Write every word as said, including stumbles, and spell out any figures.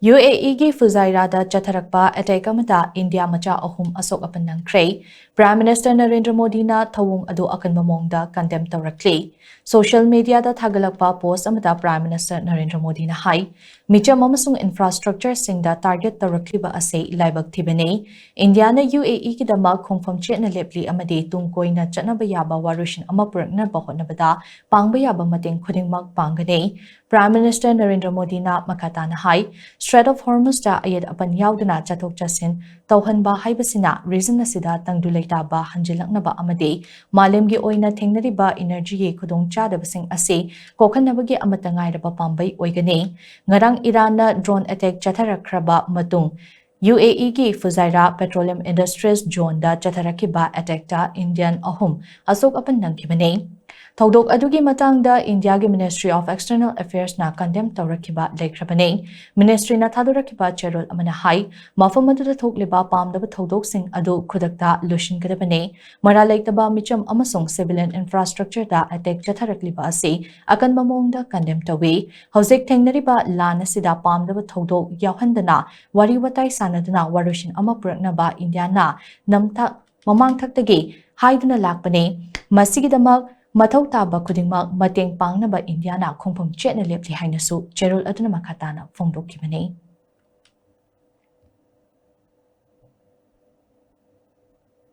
UAEꯒꯤ ꯐꯨꯖꯥꯏꯔꯥꯗ ꯆꯠꯊꯔꯛꯄ attack ꯑꯃꯗ India ꯃꯆꯥ ꯑꯍꯨꯝ ꯑꯁꯣꯛ ꯑꯄꯟ ꯅꯪꯈ꯭ꯔꯦ꯫ Prime Minister ꯅꯔꯦꯟꯗ꯭ꯔ ꯃꯣꯗꯤꯅ ꯊꯧꯑꯣꯡ ꯑꯗꯨ ꯑꯀꯟꯕ ꯃꯑꯣꯡꯗ condemn ꯇꯧꯔꯛꯂꯤ꯫ Social mediaꯗ ꯊꯥꯒꯠꯂꯛꯄ post ꯑꯃꯗ Prime Minister ꯅꯔꯦꯟꯗ꯭ꯔ ꯃꯣꯗꯤꯅ ꯍꯥꯏ, ꯃꯤꯆꯝ ꯑꯃꯁꯨꯡ infrastructureꯁꯤꯡꯗ target ꯇꯧꯔꯛꯂꯤꯕ ꯑꯁꯤ ꯂꯥꯏꯕꯛ ꯊꯤꯕꯅꯤ꯫ ꯏꯟꯗꯤꯌꯥꯅ UAEꯒꯤꯗꯃꯛ ꯈꯣꯡꯐꯝ ꯆꯦꯠꯅ ꯂꯦꯞꯂꯤ ꯑꯃꯗꯤ ꯇꯨꯡ ꯀꯣꯏꯅ ꯆꯠꯅꯕ ꯌꯥꯕ ꯋꯥꯔꯣꯏꯁꯤꯟ ꯑꯃ ꯄꯨꯔꯛꯅꯕ ꯍꯣꯠꯅꯕꯗ ꯄꯥꯡꯕ ꯌꯥꯕ ꯃꯇꯦꯡ ꯈꯨꯗꯤꯡꯃꯛ ꯄꯥꯡꯒꯅꯤ꯫ Prime Minister ꯅꯔꯦꯟꯗ꯭ꯔ ꯃꯣꯗꯤꯅ ꯃꯈꯥ ꯇꯥꯅ ꯍꯥꯏ, Strait of Hormuzꯇ ꯑꯌꯦꯠ ꯑꯄꯟ ꯌꯥꯎꯗꯅ ꯆꯠꯊꯣꯛ ꯆꯠꯁꯤꯟ ꯇꯧꯍꯟꯕ ꯍꯥꯏꯕꯁꯤꯅ region ꯑꯁꯤꯗ ꯇꯪꯗꯨ ꯂꯩꯇꯥꯕ ꯍꯟꯖꯤꯜꯂꯛꯅꯕ ꯑꯃꯗꯤ ꯃꯥꯂꯦꯝꯒꯤ ꯑꯣꯏꯅ ꯊꯦꯡꯅꯔꯤꯕ energyꯒꯤ ꯈꯨꯗꯣꯡꯆꯥꯗꯕꯁꯤꯡ ꯑꯁꯤ ꯀꯣꯛꯍꯟꯅꯕꯒꯤ ꯑꯃꯠꯇ ꯉꯥꯏꯔꯕ ꯄꯥꯝꯕꯩ ꯑꯣꯏꯒꯅꯤ꯫ ꯉꯔꯥꯡ ꯏꯔꯥꯟꯅ drone attack ꯆꯠꯊꯔꯛꯈ꯭ꯔꯕ ꯃꯇꯨꯡ, UAEꯒꯤ ꯐꯨꯖꯥꯏꯔꯥ Petroleum Industries Zoneꯗ ꯆꯠꯊꯔꯛꯈꯤꯕ attackꯇ Indian ꯑꯍꯨꯝ ꯑꯁꯣꯛ ꯑꯄꯟ ꯅꯪꯈꯤꯕꯅꯤ꯫ ꯊꯧꯗꯣꯛ ꯑꯗꯨꯒꯤ ꯃꯇꯥꯡꯗ ꯏꯟꯗꯤꯌꯥꯒꯤ Ministry of External Affairsꯅ condemn ꯇꯧꯔꯛꯈꯤꯕ ꯂꯩꯈ꯭ꯔꯕꯅꯤ꯫ Ministryꯅ ꯊꯥꯗꯣꯔꯛꯈꯤꯕ ꯆꯦꯔꯣꯜ ꯑꯃꯅ ꯍꯥꯏ, ꯃꯐꯝ ꯑꯗꯨꯗ ꯊꯣꯛꯂꯤꯕ ꯄꯥꯝꯗꯕ ꯊꯧꯗꯣꯛꯁꯤꯡ ꯑꯗꯨ ꯈꯨꯗꯛꯇ ꯂꯣꯏꯁꯤꯟꯒꯗꯕꯅꯤ꯫ ꯃꯔꯥꯜ ꯂꯩꯇꯕ ꯃꯤꯆꯝ ꯑꯃꯁꯨꯡ civilian infrastructureꯗ attack ꯆꯠꯊꯔꯛꯂꯤꯕ ꯑꯁꯤ ꯑꯀꯟꯕ ꯃꯑꯣꯡꯗ condemn ꯇꯧꯏ꯫ ꯍꯧꯖꯤꯛ ꯊꯦꯡꯅꯔꯤꯕ ꯂꯥꯟ ꯑꯁꯤꯗ ꯄꯥꯝꯗꯕ ꯊꯧꯗꯣꯛ ꯌꯥꯎꯍꯟꯗꯅ ꯋꯥꯔꯤ ꯋꯥꯇꯥꯏ ꯁꯥꯟꯅꯗꯨꯅ ꯋꯥꯔꯣꯏꯁꯤꯟ ꯑꯃ ꯄꯨꯔꯛꯅꯕ ꯏꯟꯗꯤꯌꯥꯅ ꯅꯝꯊ-, ꯃꯃꯥꯡꯊꯛꯇꯒꯤ ꯍꯥꯏꯗꯨꯅ ꯂꯥꯛꯄꯅꯤ꯫ ꯃꯁꯤꯒꯤꯗꯃꯛ ꯃꯊꯧ ꯇꯥꯕ ꯈꯨꯗꯤꯡꯃꯛ ꯃꯇꯦꯡ ꯄꯥꯡꯅꯕ ꯏꯟꯗꯤꯌꯥꯅ ꯈꯣꯡꯐꯝ ꯆꯦꯠꯅ ꯂꯦꯞꯂꯤ ꯍꯥꯏꯅꯁꯨ ꯆꯦꯔꯣꯜ ꯑꯗꯨꯅ ꯃꯈꯥ ꯇꯥꯅ ꯐꯣꯡꯗꯣꯛꯈꯤꯕꯅꯤ꯫